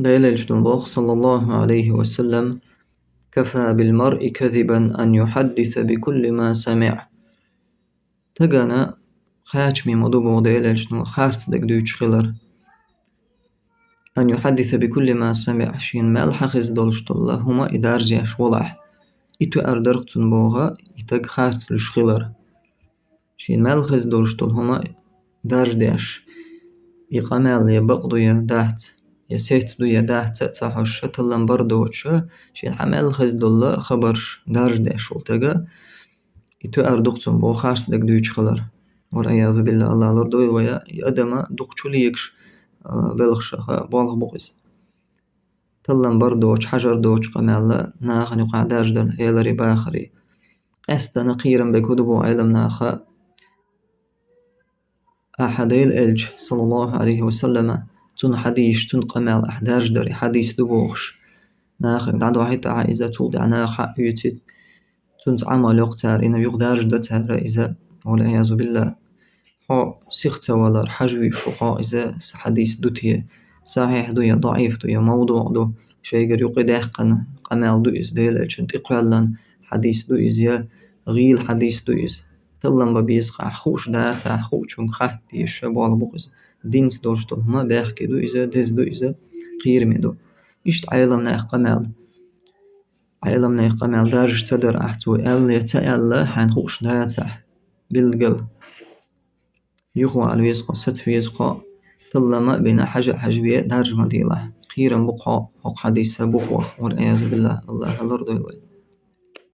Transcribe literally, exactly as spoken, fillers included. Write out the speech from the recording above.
Делан элчано боху, саллаллаху алейхи ва саллам: «كفى بالمرء كذبا أن يحدث بكل ما سمع». Стагана кхачаме ма ду боху Делан элчано харц дерг дуьйцуш хилар. «أن يحدث بكل ما سمع», шена мел хьахеза долуш долу хӀума и даржадеш волахь, и тоьар дара-кх цунна боху, и стаг харц луьйш хилар. Шена мел хеза долуш долу хӀума даржадеш, и къамел я бакъ ду, я дац, я сецца ду, я дац а ца хьожуш, таллам бар доцуш, шена хьан мел хеза долу хабарш даржадеш волу стаг, и тоьар ду-кх цунна боху харц дерг дуьйцуш хилар. Валь-Ӏиязу биллахӀ, Аллах лардойла вай, и адам дукха чу легаш, а, белхашха болх бу-кх иза. Таллам бар доцуш, хьажар доцуш къамел нахана юкъахь даржадар, элари, бахари. Къаьсттина кхерам бен ду боху Ӏеламнаха, ахьа Делан элча, саллаллаху алейхи ва саллама, цуьнан хьадисаш, цуьнан къамел ахьа даржадар, и хьадис ду бохуш, нахе дӀадохьийта ахьа иза, цул тӀаьхьа наха хьаоьцуьйту, цуьнца Ӏамал йо-кх цара, и юха даржадо цара иза, валь-Ӏиязу биллахӀ. Хьо сиха ца валар, хьажа вуьйш ву хьо, иза хьадис ду те, сахьихь ду я, даӀиф ду я, мавдуӀ ду, шайгара юкъа даьккхина къамел ду иза, Делан элчанна тӀекхоьллина хьадис ду иза, я гӀийла хьадис ду иза. Таллам бан беза-кх, хууш дацахь, хуучуьнга хатта дезаш болх бу-кх иза. Динца долуш долу хӀума бехке ду иза, деза ду иза, кхераме ду. Иштта Ӏеламнехан къамел. Ӏеламнехан къамел даржаш ца дара ахь, цо аьлла я ца аьлла, хьайна хууш дацахь, билггал. Юхавала веза-кх хьо, саца веза-кх хьо, таллам а бина, хьажа а хьажаве, даржа ма делахь. Кхерам бу-кх хьо хӀокху хьадиса бухахь, валь-Ӏиязу биллахӀ, Аллах лардойла вай.